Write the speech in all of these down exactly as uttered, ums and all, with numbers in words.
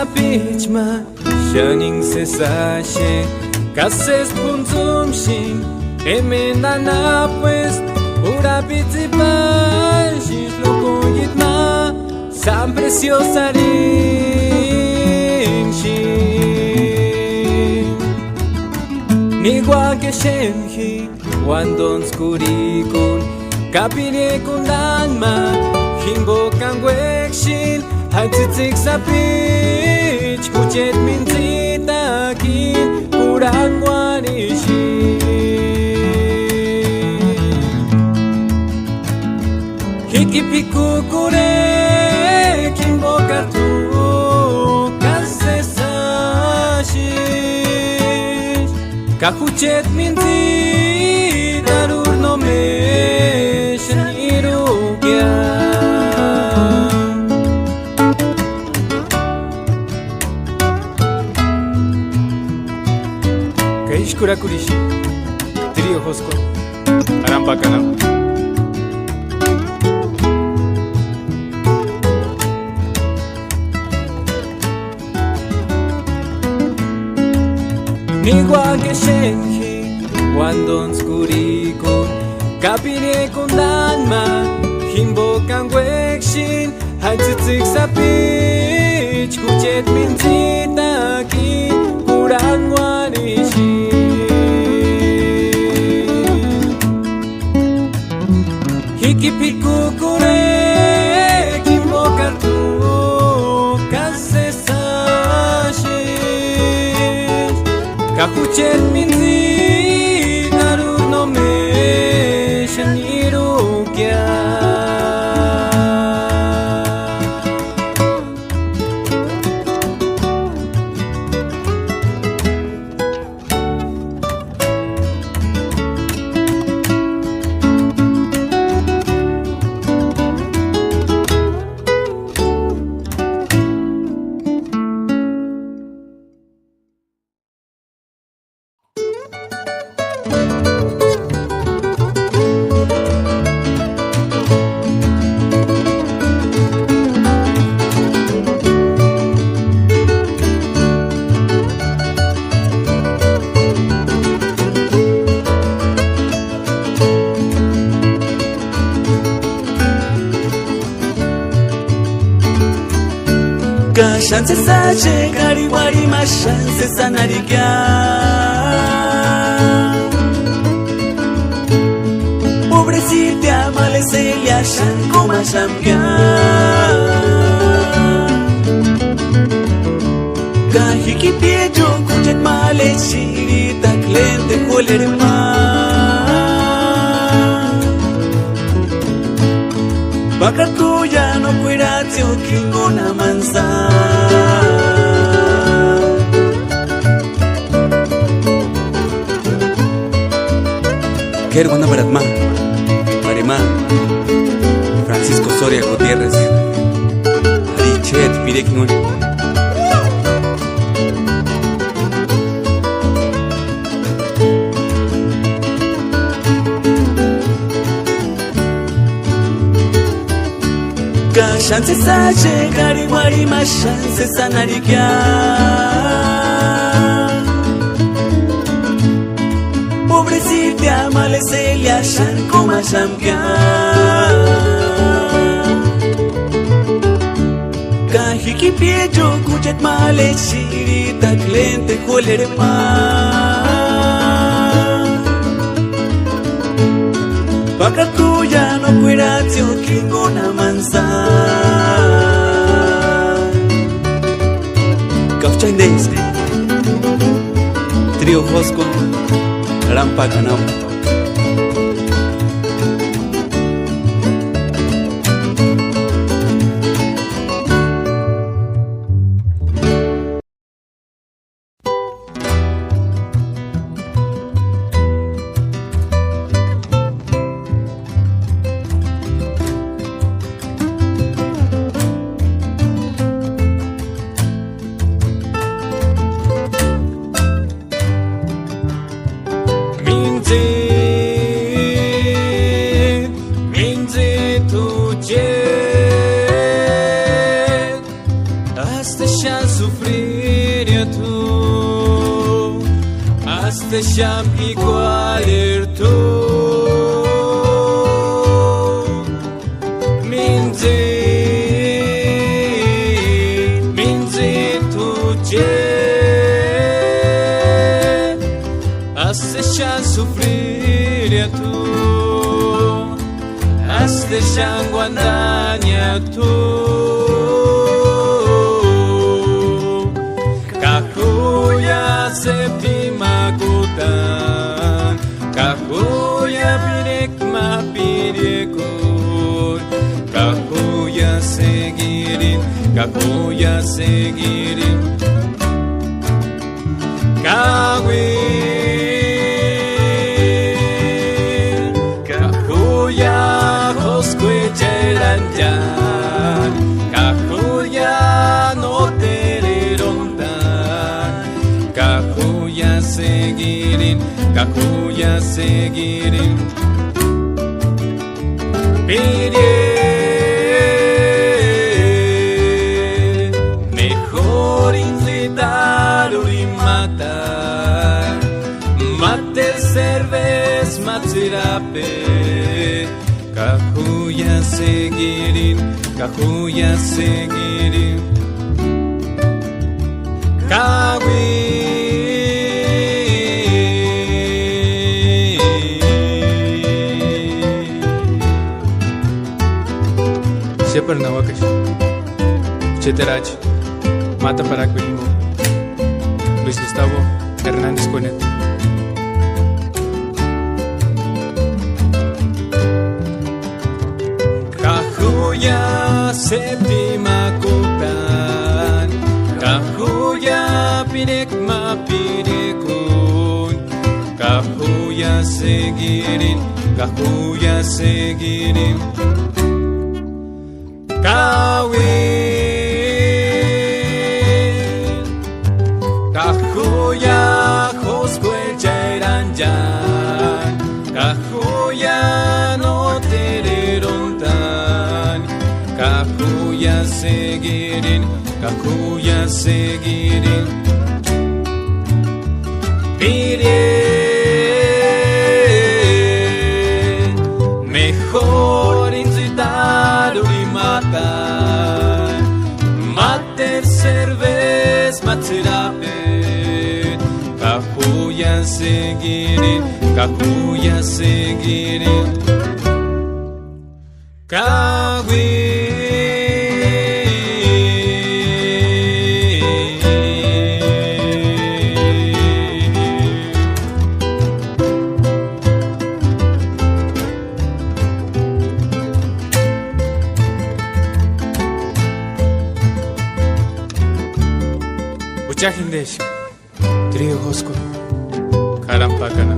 Sapichma, xaninksï sési axeni, ka sési p'untsumsïni, emeni anapuesti, urapitsïpaxisï lukunhitma, sáni preciosa arhinhasïni. Niuaka exeni ji, uantontsï kurhikuni, ka p'irhikuni táni ma, jimpokani uéksïni, jáni tsïtsïki sapicha, jucheti mintsitakini kurhanguarhisïni. Jikini p'ikukurhek'a, jimpokani t'u ka sési axisï, ka jucheti mintsitarhu nómeni xáni irukia. Ka ísï kurhakurhixati Trío Jóskuarhu, Arampakanamu. Niuaka exeni ji, uantontsï kurhikuni, ka p'irhikuni táni ma, jimpokani uéksïni, jáni tsïtsïki sapicha, jucheti mintsitakini kurhanguarhisïni. Jikini p'ikukurhek'a, jimpokani t'u ka sési axisï, ka jucheti mintsitarhu nómeni xáni irukia. Ka xáni sési axeni, ka arhiuarhima xáni sési anarhikia. Pobrecita, maleselia xáni kómaxamkia. Ka jikini p'ícheni jucheti malexirhitakua lentejuelere ma. Pákarhu ya no kueratsïo k'ingunhamantsï. K'éri uandaparhati ma, Marimar, Francisco Soria Gutiérrez, arijcheti pirekua jinguni. Ka xáni sési axeni, ka arhiuarhima xáni sési anarhikia. Pobrecita, maleselia xáni kómaxamkia. Ka jikini p'ícheni jucheti malexirhitakua lentejuelere ma. Pákarhu ya no kueratsïo k'ingunhamantsï. Kauchani désï. Trío Jóskuarhu, Arampakanamu. Xáni igualiri t'u, mintsï, mintsï t'u che. Asï xáni sufriria t'u, asï xáni uandania t'u. Ka juia septimakutani, ka juia pirekua ma pirekuni, ka juia seguirini, ka juia seguirini. Ka juia, ka juia jóskuecharhanchani, ka juia nóteru erontani, ka juia seguirini, ka juia seguirini. Pirie, mejor intsïtarhuri ma tani, ma terceru vesi ma ts'irape. Ka juia seguirini, ka juia seguirini. Ka juia, Shepherd Nauakashi, Cheterachi, Mata Parakbirimo, Luis Gustavo Hernández Cuenet. Ka juia septimakutani, ka juia pirekua ma pirekuni, ka juia seguirini, ka juia seguirini. Ka juia, ka juia jóskuecharhanchani, ka juia nóteru erontani, ka juia seguirini, ka juia seguirini. Pirie, mejor intsïtarhuri ma tani, ma terceru vesi ma ts'irape. Ka juia seguirini, ka juia seguirini. Ka juia. Jucha jindexati. Tríju jóskuarhu k'arhamu pakana.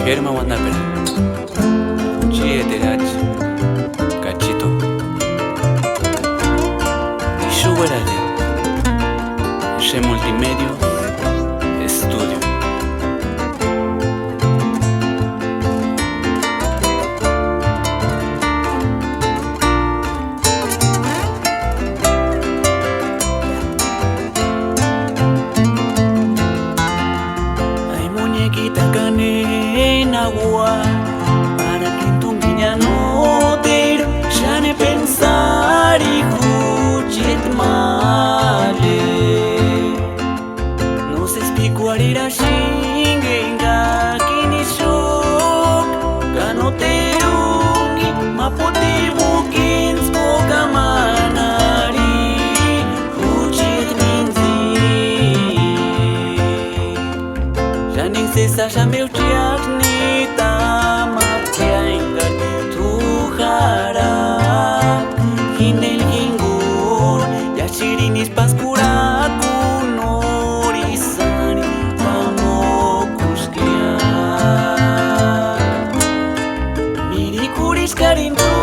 K'éri ma uandapera. Chieterachi, Kachito. Ixu uérhati, Xe Multimedio Estudio. Ay muñequita kanenagua, para que entonces ya no te xáni pensari jucheti male. No sé si p'ikuarhirasïnga enga k'inixu ka no terungi ma putimukintsku ka manari jucheti mintsï. Xáni enga sési axameuchiakni tamapkia engari t'u jarhaka, jindeni jinguni iaxirhinisï paskurhakuni nóri sáni pamokuskia. Mirikurhixkarini t'u,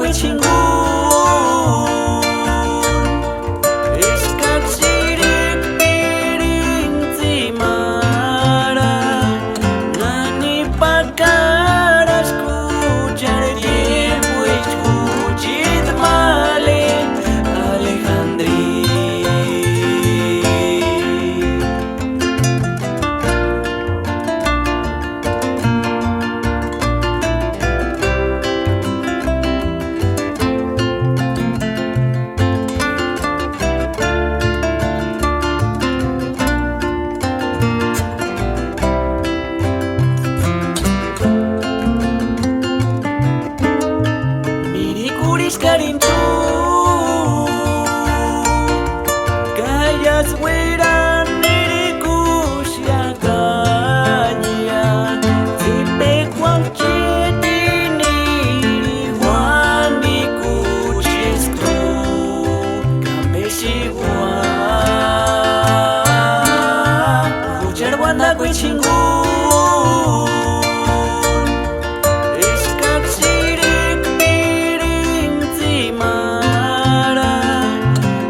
Jinguni, eskaksï irikpirintsïmara, nani pakaraskuchari tiempuecha juchiti male, Alejandri. Mirikuriskarint'u, kaiasï uirani mirikuxia, kaia tsipekuachitiniri uandikuchesku, ka méxekua juchari uandakuecha jinguni. Eskaksï irikpirintsïmara,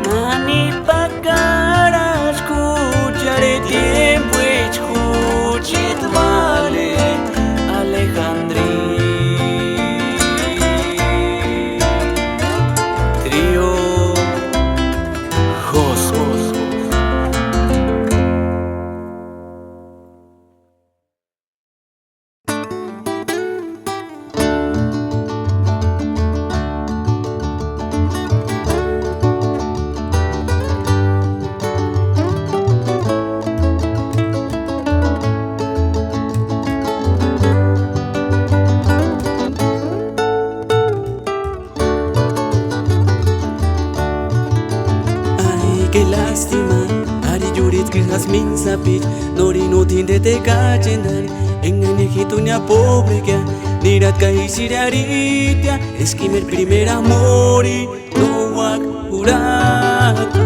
nani pakaraskuchari tiempuecha juchiti male, Alejandri. Trío Joscos. Ay, qué lástima, ari iurhitsku jasmín sapichu, nórini útini tetekachendani, engañejitunia pobrekia, nirati ka ísïri arhitia, eska imeri primer amori no úaka jurajku.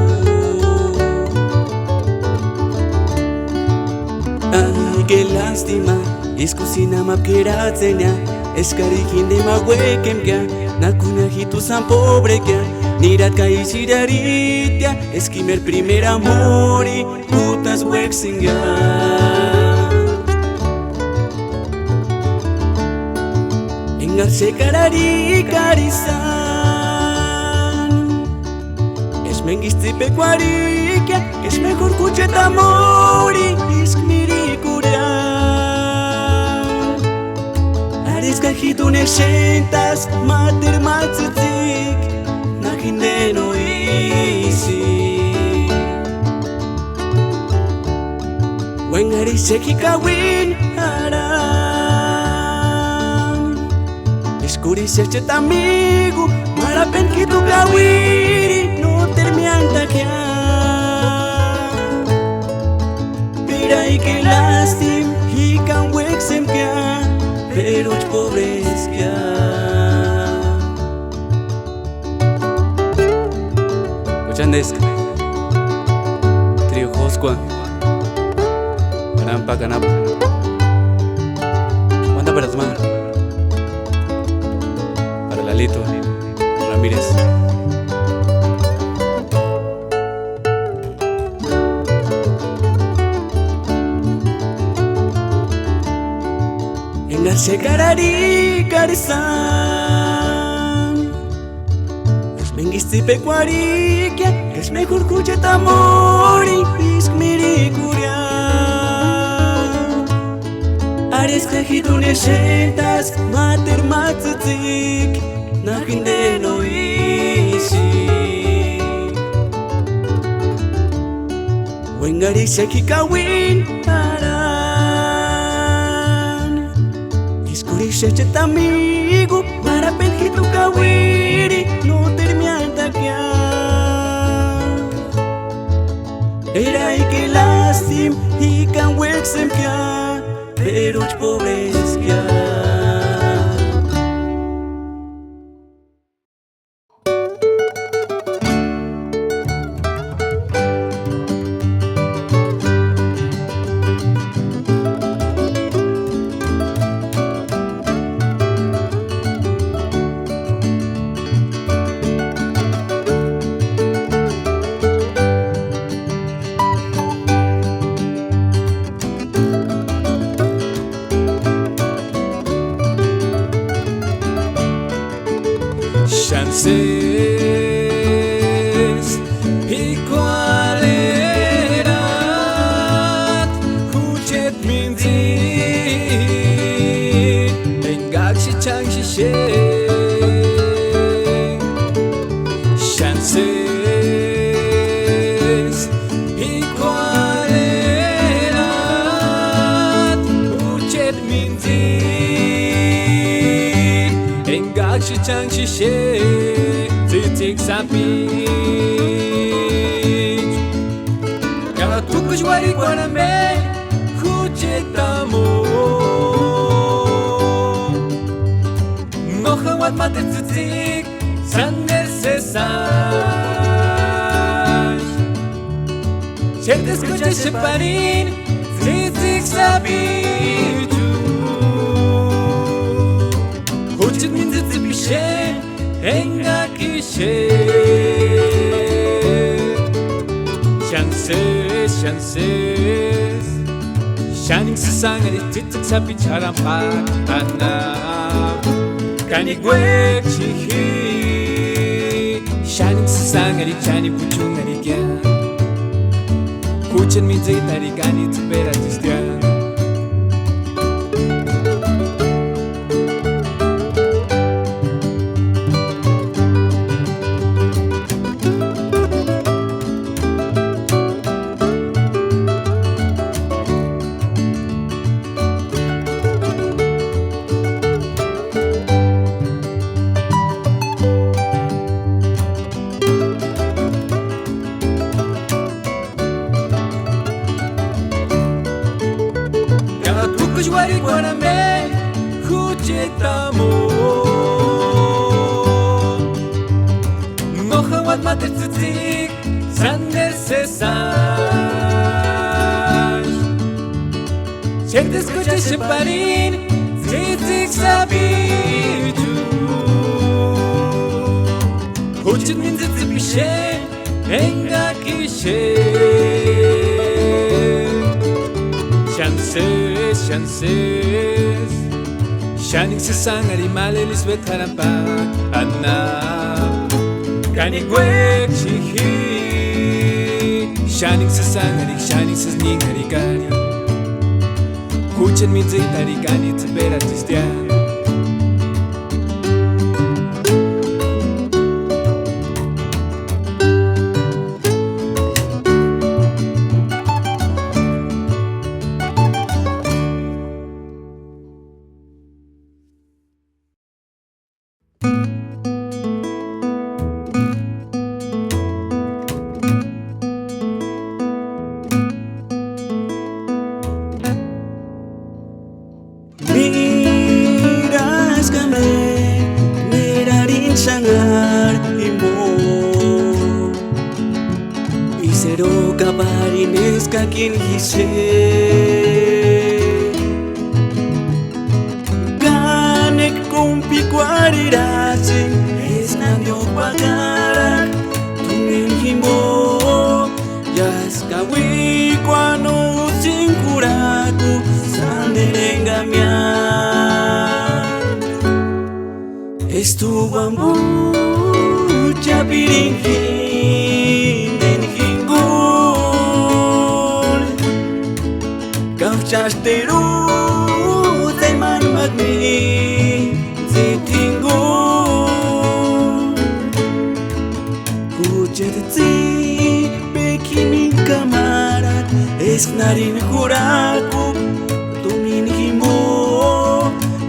Ay, qué lástima, isï kusini ma k'eratsenia, eskari jinteni ma uékempkia, nák'unia ji tu sáni pobrekia, nirati ka ísïri arhitia, eska imeri primer amori útasï uéksïngia. Engaksï xekari arhika ari sáni, eska méngu ísï tsipekuarhikia, eska mék'urhu jucheti amori ísku mirikurhia. Arhiska jituni exentasï máteru ma tsïtsïki, na jinteni no ísï. Uengarhixek'i kauini jarhani, iskurhixecheti amigu, marhapeni ji tu kauiri nóteru miántakia. Mira, ay, qué lástima, ji káni uéksempkia, péruchi pobreskua. Juchani eska. Trío Joscos. Arampa anapu. Uandaperasï ma. Para Lalito Ramírez. Engaksï xekari arhika ari sáni, eska méngu ísï tsipekuarhikia, eska mék'urhu jucheti amori ísku mirikurhia. Arhiska jituni exentasï máteru ma tsïtsïki, na jinteni no ísï. Uengarhixek'i kauini jarhani, iskurhixecheti amigu, marhapeni ji tu kauiri nóteru miántakia. Mira, ay, qué lástima, ji káni uéksempkia, péruchi pobreskua. Sési p'ikuarherat'i jucheti mintsïni engaksï ch'ánksï xéni. Xáni sési p'ikuarherat'i jucheti mintsïni engaksï ch'ánksï xéni. Tsïtsïki sapichu, ka t'úkusï uarhikuarhu ambe jucheti ambo. No jauati máteru tsïtsïki, sánderu sési axi. Xénteskachi exeparini tsîtsïki sapichu, jucheti mintsïtsïpixeni engak'ixeni. Xáni sési, xáni sési, xáninksï sési anharhiti tsîtsïki sapichu jarhamu p'ák'u anapu. Ka ni uéksï ji, xáninksï sési anharhiti xáni puchunharhikia, jucheti mintsïtarhikua anitsï peratistia. Ka t'úkusï uarhikuarhu ambe jucheti ambo. No jauati máteru tsîtsïki, sánderu sési axi. Xénteskachi exeparini tsîtsïki sapichu, jucheti mintsïtsïpixeni engak'ixeni. Xáni sési, xáni sési, xáninksï sési anharhiti ma lénisï uéti jarhamu p'ák'u anapu. Ka ni uéksï ji, xáninksï sési anharhiti xáninksï sési nínharhikua arhini, jucheti mintsïtarhikua anitsï peratistia. Míraska ambe nirarini xanhari jimbo, ísï erokaparini eskakini ji xéni. Kánekua kómu p'ikuarherasïnga eska nándiokua karak'a tumina jimbo. Iásï ka uíkuani no úsïnga jurhak'u sánderu engameani. Eska t'u uambuchapiringa jimbo, jimbo jinguni, kauchasteru tsemani mákini tsîti jinguni. Jucheti tsípekua jimini kamarata eska nárini jurhak'u tumina jimbo.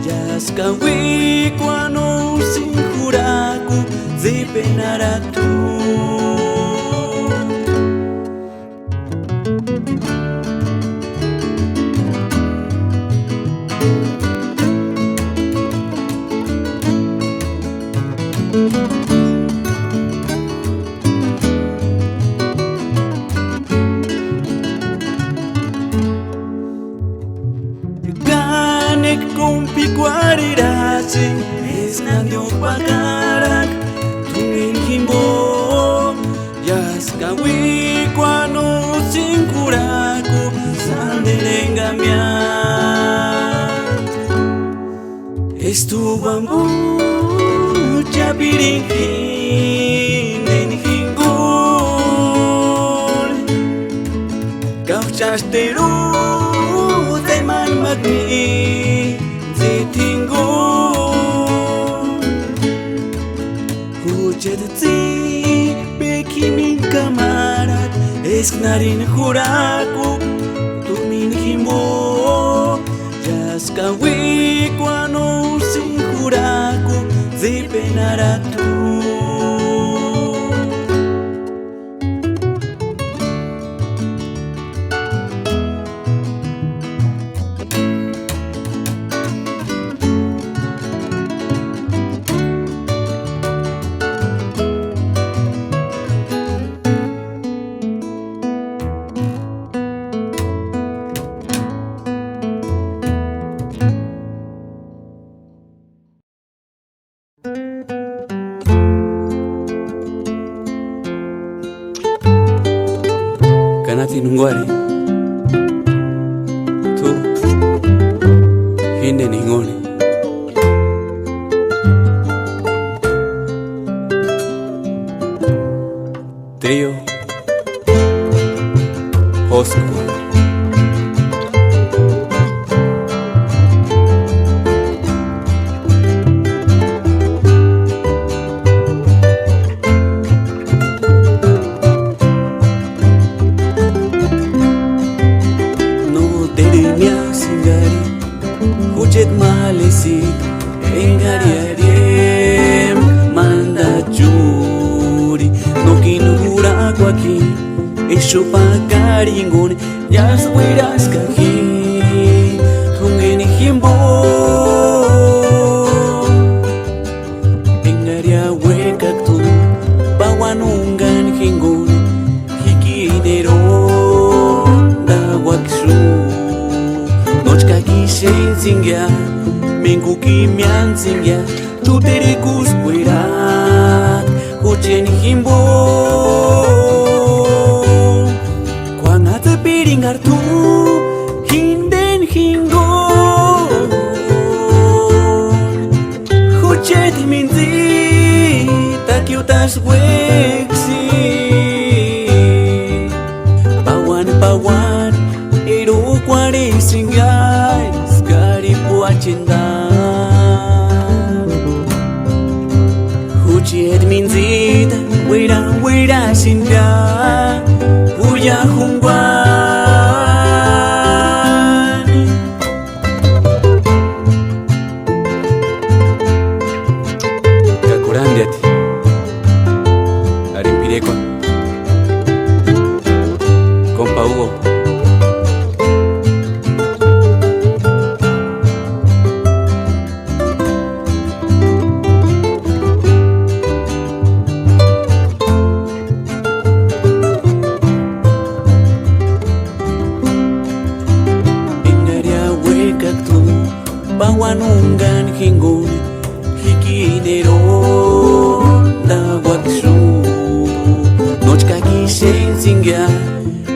Iásï ka uíkuani no úsïnga jurhak'u tsípenharhatu. Kánekua kómu p'ikuarherasïnga eska nándiokua karak'a tumina jimbo. Iásï ka uíkuani no úsïnga jurhak'u sánderu engameani. Eska t'u Chapiringu jinguni jinguni, kauchasïteru tsemani mákini tsïti jinguni. Jucheti tsípekua jimini kamarata, eska nárini jurakuka tumina jimbo. Iásï ka uíkuani úsïni juraku tsípeni arhati. Ka nátini junguarheni, t'u jíndeni jinguni. Trío Jóskua. Nóteru niásïngari jucheti málesïndi, engari arhiempka mándachuri, nókini jurakuakini exu pakari jinguni, iásï uirhaska ji t'úngeni jimbo. Engari auekaka t'u pauani úngani jinguni, jíkini erontauaka xu. Nóchka ka ísï xénhsingia, méntkukini miántsïngia, t'u terekuskuerata jucheni jimbo. K'uanhatsï piringarhi t'u jíndeni jinguni, jucheti mintsïtakiutasï uéksï. Pauani pauani erokuarhisïnga eska arhipuachentaa. Jucheti mintsïta uirha uirhasïnga, juia junguani. Ka kurhandiati, arini pirekua, kompa Hugo. Engari auekaka t'u pauani úngani jinguni, jíkini erontauaka xu. Nóchka ka ísï xénhsingia,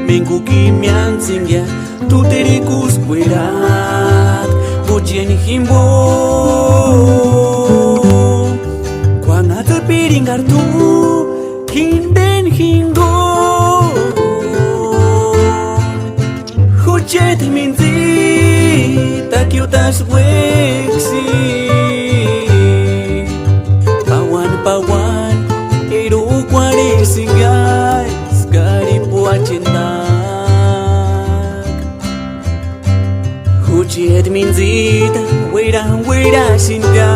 méntkukini miántsïngia, t'u terekuskuerata jucheni jimbo. K'uanhatsï piringarhi t'u jíndeni jinguni, jucheti mintsïtakiutasï uéksï. Pauani pauani erokuarhisïnga eska arhipuachentaa. Jucheti mintsïta uirha uirhasïnga,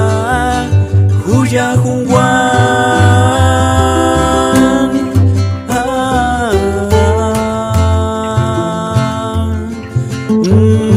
juia junguani. Ah, ah, mm.